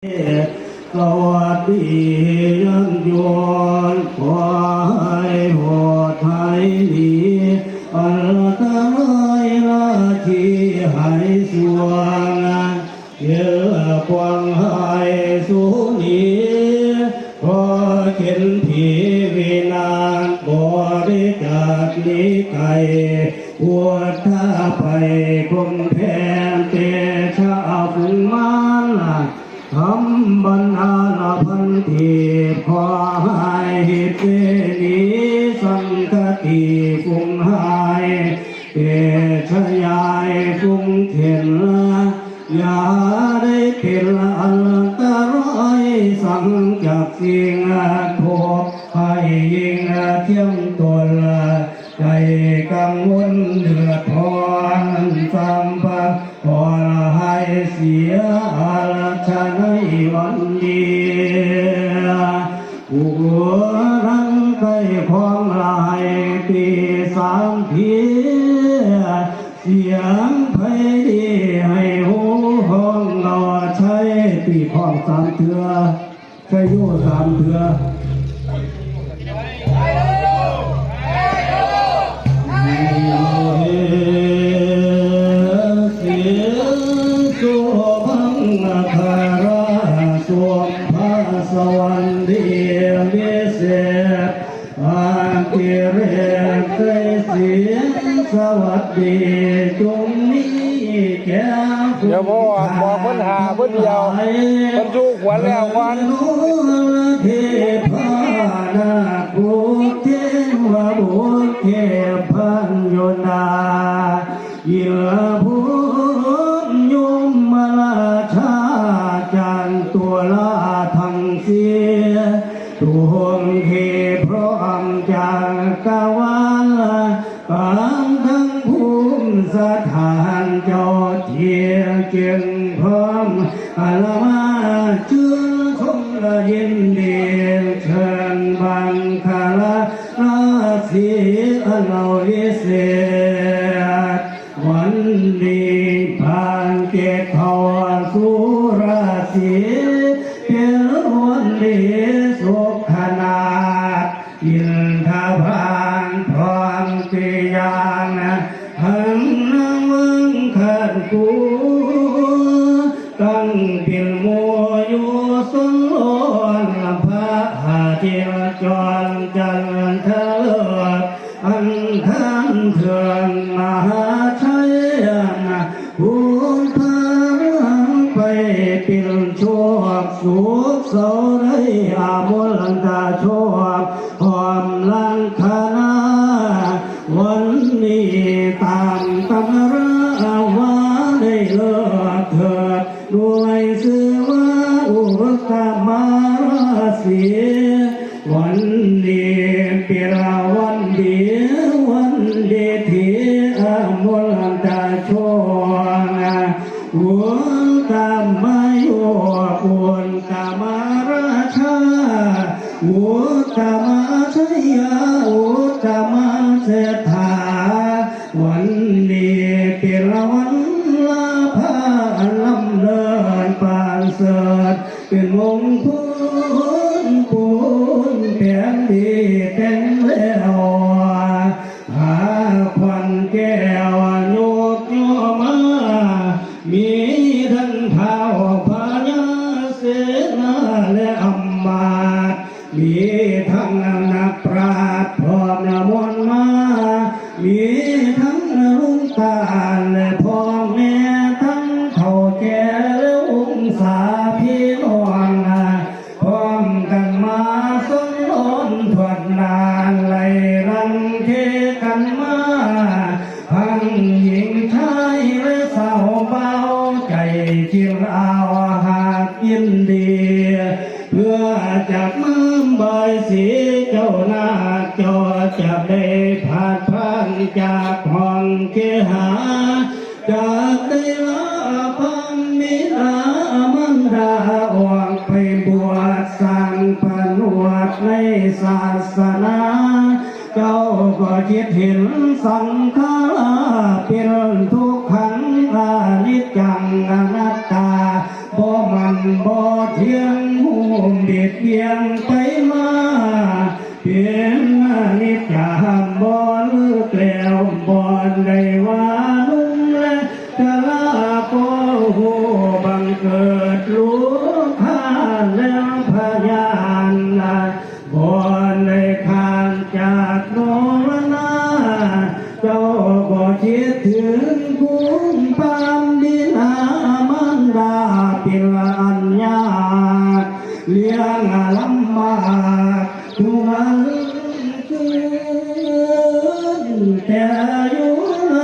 ສະຫວັດດີຍາມຍົນ ຂໍໃຫ້ໂຫດໃຫ້ໜີ ອັນຕະລາຍລາຄີໃຫ້ສວງ ເອີ ຄວາມຮ້າຍສູໜີ ຂໍເຂັນຜີວິນາດ ບໍລິຈາກໜີໄກ ພຸດທະໄພຄົນແພງ ເຕຊະອາວຸງມານ ທຳບັນດາລະພັນທີບ ຂໍໃຫ້ເສນີສັງຄະຕິຟຸງຮ້າຍ ເຕຊະຍາຍຟຸງເຂັນ ຢ່າໄດ້ເປັນອັນຕະລາຍສັງຈັກສິ່ງ ທຸກໃຫ້ຍິ່ງທຽມຕົນ ໃຈກັງວົນເດືອດຮ້ອນ ສຳພະ ຂໍລະຫາຍເສຍອາລັດຖະໃນວັນນີ້ ຜູ້ນັ່ງໃກ້ຄອງລາຍຕີສາມທີ ສຽງໄພດີໃຫ້ຮູ້ຮ້ອງເລາະໄຊ ຕີຄອງສາມເທື່ອ ໄຊໂຍສາມເທື່ອ ເສນສຸພັງຄາລາ ສົມພະສະຫວັນດີວິເສດ ອັນທີ່ເລີດໄດ້ສິນສະຫວັດດີ ຈົ່ງມີແກ່ຜູ້ ດຽວບໍ່ອອກ ບອກເພິ່ນຖ້າຜູ້ດຽວ ເພິ່ນສູ່ຂວັນແລ້ວກ່ອນ ເທພານາກບຸດເທວະບຸດເທພັນຍູນາ ອິນລະພູມຍົມມະລາຊາ ຈັນຕຸລາທັງສີ່ ທຸ່ມເທພ້ອມຈັກກະວານ ປານທັງພູມສະຖານເຈົ້າທີ່ຈຶ່ງພ້ອມ ອາລະມາຊື່ນຊົມລະຍິນດີ ເຊີນບັງຄາລາລາສີອັນວິເສດ ວັນນີ້ຜ່ານເກດເຂົ້າສູ່ລາສີ ເປັນວັນດີສຸກຂະນາດ ອິນທະພານພ້ອມທີ່ຢ່າງ ທັງນາງເມືອງຄັນຄູ ຕັ້ງປິ່ນໝູ່ຢູ່ສົນລ້ອນ ພະອາທິດຈອນຈັນທະເລີກ ອັງຄານເທື່ອນມະຫາໄຊ ພູມພາໄປປິ່ນໂຊກ ສຸກເຊົາໄດ້ອາມົນຕາໂຊກ ພ້ອມລັງຄະນາ ວັນນີ້ຕາມຕຳລາວ່າໄດ້ເລີກເທີດ ດ້ວຍຊື່ວ່າອຸດຕະມາລາສີ ວັນນີ້ເປັນວັນດີ ວັນດີທີ່ອາມົນຕາໂຊກ ອຸດຕະມະໂຍກ ອຸດຕະມາລາຊາ ອຸດຕະມາໄຊຍາ ອຸດຕະມາເສດຖາ ວັນນີ້ເປັນວັນລາພາລຳເລີດປານເສີດ ເປັນມົງຄຸນປູນແປງດີແຕ່ງແລ້ວ ພາຂວັນແກ້ວຍົກຍໍມາ ມີທັງທ້າວພະຍາເສນາ ແລະອຳມາດ ມີທັງນັກປາດພ້ອມນະມົນມາ ມີທັງລຸງຕານ ແລະພໍ່ແມ່ ທັງເຖົ້າແກ່ ແລະວົງສາພີ່ນ້ອງ ພ້ອມກັນມາສົນລ້ອນທວດນານ ໄລ່ລັງເທກັນມາ ທັງຍິງຊາຍ ແລະສາວບ່າວ ໃຈຈິງອາວຫາກຍິນດີ ເພື່ອຈັກມາບາຍສີເຈົ້ານາກ ເຈົ້າຈະໄດ້ພັດພາກຈາກຫ້ອງເຄຫາ ຈະໄດ້ລາພັງບິດາມານດາ ອອກໄປບວດສ້າງຜະນວດໃນສາສະໜາ ເຈົ້າກໍຄິດເຫັນສັງຂາລາເປັນທຸກຂັງ ອະນິດຈັງ ອະນັດຕາ ບໍ່ໝັ້ນບໍ່ເ ພຽງຮູ້ບິດບຽງໄປມາ ເປັນອະນິດຈະຫ້າມບໍ່ເລີກແລ້ວ ບໍ່ໄດ້ວ່າໜຸ່ມແລະຊະລາ ກໍຮູ້ບັງເກີດລູກຄ້າແລະພະຍານ ບໍ່ໄດ້ຂ້າມຈາກໂນລະນາ ເຈົ້າກໍຄິດເຖິງຄຸນພານບິດາມານດາ ເປັນອັນຍາກລ້ຽງລຳບາກທຸກວັນຄືນ ແຕ່ຢູ່ໃນ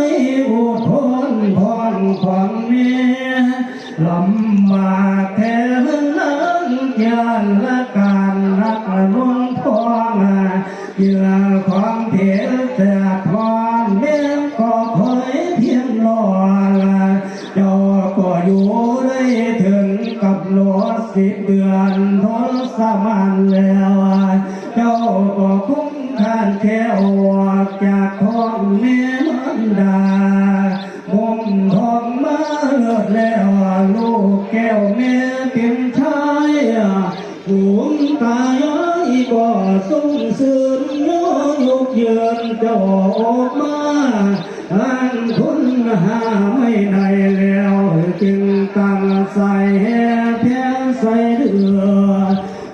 ອຸທົນພອນຂອງແມ່ ລຳບາກແທ້ເພິ່ນນາງ ຢ້ານລະການໜັກໜ່ວງທ້ອງ ກິນຂອງເຜັດແສບຮ້ອນ ແມ່ກໍຄອຍພຽງລໍລະ ເຈົ້າກໍຢູ່ໄດ້ເຖິງກຳນົດສິບເດືອນທົນສະມານແລ້ວ ເຈົ້າກໍຄົງຄານແຄ້ວອອກຈາກທ້ອງແມ່ມານດາ ຫົ່ມທ້ອງມາເລີດແລ້ວ ລູກແກ້ວແມ່ເປັນຊາຍ ພູມຕາຍາຍກໍຊົງຊື່ນ ຍົກເຍີນເຈົ້າອອກມາ ລ້າງພົນຫາໄມ້ໄດ້ແລ້ວ ຈຶ່ງຕັ້ງສາຍແຫ່ແຜ່ໃສ່ເຫຼືອ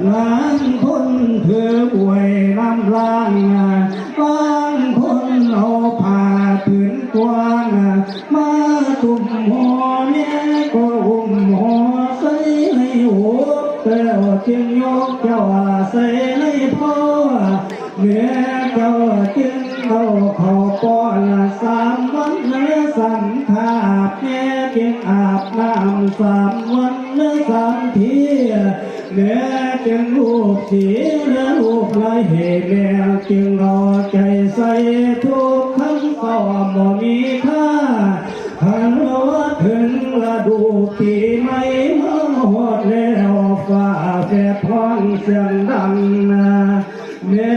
ລາງຄົນຖືກອວຍນ້ຳລ້າງ ລາງຄົນເອົາຜ້າຜືນກວ້າງ ມາຕຸ້ມຫໍ່ ແມ່ກໍອຸ້ມຫໍ່ໃສ່ໃນອົກ ແລ້ວຈຶ່ງຍົກເຈົ້າໃສ່ໃນພໍ ແມ່ເຈົ້າຈຶ່ງເອົາເຂົ້າປ້ອນສາມວັນສາມຄາບ ແມ່ຈຶ່ງອາບນ້ຳສາມວັນສາມເທື່ອ ແມ່ຈຶ່ງລູບສີແລະລູບໄລ້ ແມ່ຈຶ່ງເອົາໃຈໃສ່ທຸກຄຳເວົ້າບໍ່ມີທ່າ ຄັນວ່າເຖິງລະດູປີໃໝ່ມາຮອດແລ້ວ ຟ້າແຝດຮ້ອງສຽງດັງນາ ແມ່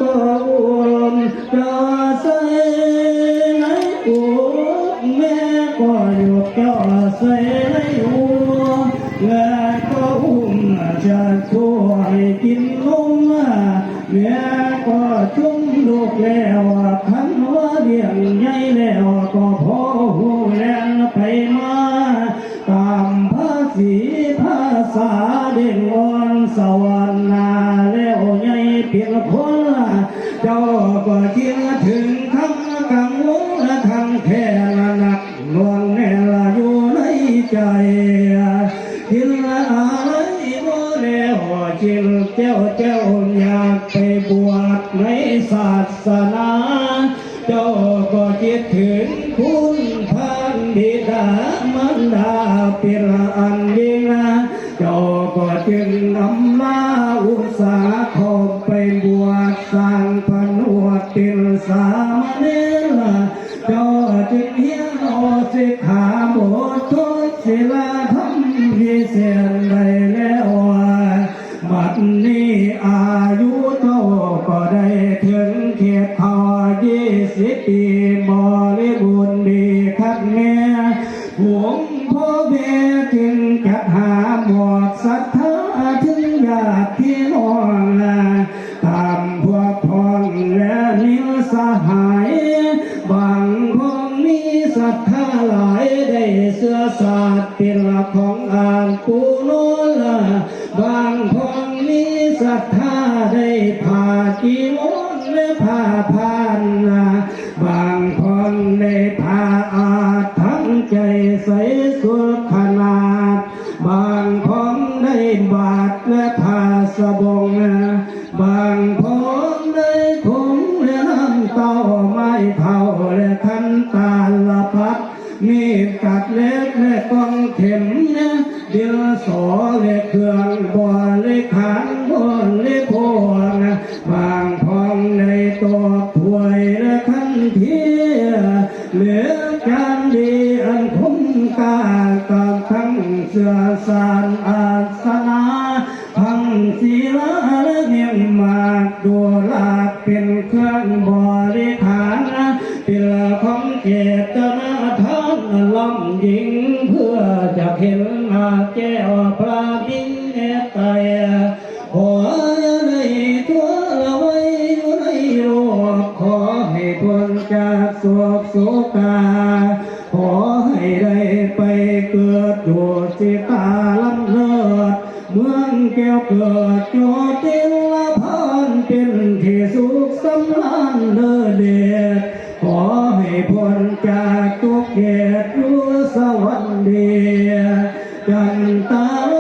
ກໍອຸ້ມເຈົ້າໃສ່ໃນອົກ ແມ່ກໍຍົກເຈົ້າໃສ່ໃນອົກ ແລະກໍອຸ້ມເຈົ້າໃຫ້ກິນນົມ ແມ່ກໍຈຸ້ມລູກແລ້ວ ຄັນວ່າລ້ຽງໃຫຍ່ແລ້ວ ກໍພໍຮູ້ແລ່ນໄປມາ ຕາມພາສີພາສາເດັກອ່ອນສະຫວັນນາ ແລ້ວໃຫຍ່ເປັນຄົນ ເຈົ້າກໍຄິດເຖິງຄຳກັງວົນ ຄຳແຄ້ນໜັກໜ່ວງແນ່ນຢູ່ໃນໃຈ ຄິດອາໄລບໍ່ແລ້ວ ຄິດແຈ້ວໆ ຢາກໄປບວດໃນສາສະໜາ ເຈົ້າກໍຄິດເຖິງຄຸນພານບິດາມານດາເປັນອັນຍິ່ງນາ ເຈົ້າກໍຈຶ່ງນຳລາອຸດສາເຂົ້າໄປບວດສ້າງຜະນວດເປັນສາມະເນນ ເຈົ້າຈຶ່ງຮຽນເອົາສິກຂາບົດທົດສິລະທຳວິເສດໄດ້ແລ້ວ ບັດນີ້ອາຍຸເຈົ້າກໍໄດ້ເຖິງເຂດເຂົ້າຊາວປີບໍລິບູນດີຄັກແນ່ ຜົມພໍ່ແມ່ຈຶ່ງຈັດຫາມອບສັດທາເຖິງຍາດພີ່ນ້ອງ ຕາມພວກພ້ອງແລະມິດສະຫາຍ ບາງພ້ອງມີສັດທາຫຼາຍ ໄດ້ເຊື້ອຊາດເປັນຫຼັກຂອງອານປູໂນນ ບາງພ້ອງມີສັດທາໄດ້ຜ້າຈີວອນ ແລະ ຜ້າພານ ບາງພ້ອງໄດ້ຜ້າອາດທັງໃຈໃສ່ສຸດຂະໜາດ ບາງພ້ອງໄດ້ບາດ ແລະ ຜ້າສະບົງ ບາງພ້ອງໄດ້ຖົງ ແລະ ນ້ຳເຕົ້າ ໄມ້ເທົ້າ ແລະ ຂັນຕາລະປັດ ມີດຕັດເຫຼັກ ແລະ ກອງເຂັມ ດິນສໍ ແລະ ເຄື່ອງບໍລິຂານບໍລິໂພກ ບາງພ້ອງໄດ້ຕອກຖ້ວຍ ແລະ ຂັນທີ ເຫຼືອການດີອັນຄຸ້ມຄ່າກັບທັງເຊື້ອຊາດອາສະນາ ທັງສີລາແລະມິດມາກ ດູລາກເປັນເຄື່ອງບໍລິຂານ ເປັນຂອງເກດຕະນາທານລ້ຳຍິ່ງ ເພື່ອຈະເຫັນໜ້າແກ້ວພ ພະມິງແມ່ໄຕ ຂໍຢ່າໄດ້ທົ່ວລະໄວຢູ່ໃນໂລກ ຂໍໃຫ້ພົ້ນຈາກໂສກໂສກາ ຂໍໃຫ້ໄດ້ໄປເກີດຢູ່ຊິຕາລຳເລີດ ເມືອງແກ້ວເກີດຢູ່ຕິລະພານ ເປັນທີ່ສຸກສຳລານເລີດເດດ ຂໍໃຫ້ພົ້ນຈາກທຸກເຂດຢູ່ສະຫວັນດີ ຈັນຕາໂລ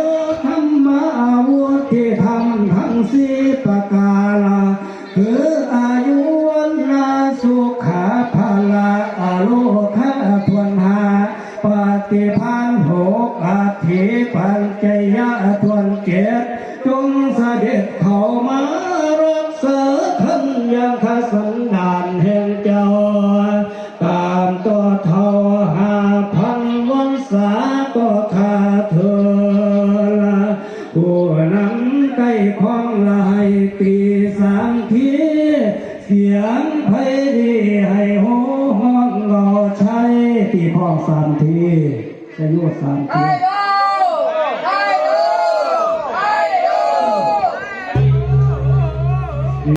ທຳມາວຸດທິທຳທັງສີ່ປະກາລະ ຄືອາຍຸວັນນະສຸຂະພະລະອະໂລຄະທວນຫ້າ ປະຕິພານຫົກ ອັດຖິປັດໄຈຍະທວນເຈັດ ຈົ່ງສະເດັດເຂົ້າມາຮັກສາຄັນຍັງຄະສັນດານແຫ່ງເຈົ້າ ຕາມຕໍ່ເທົ່າຫ້າພັນວັນສາກໍຂ້າເທີລະ ຜູ້ນຳໃກ້ຄອງລະໃຫ້ຕີສາມທີ ສຽງໄພດີໃຫ້ໂຫ່ຮ້ອງເວົ້າໄຊ ຕີພ້ອມສາມທີ ໄຊໂຍສາມທີ.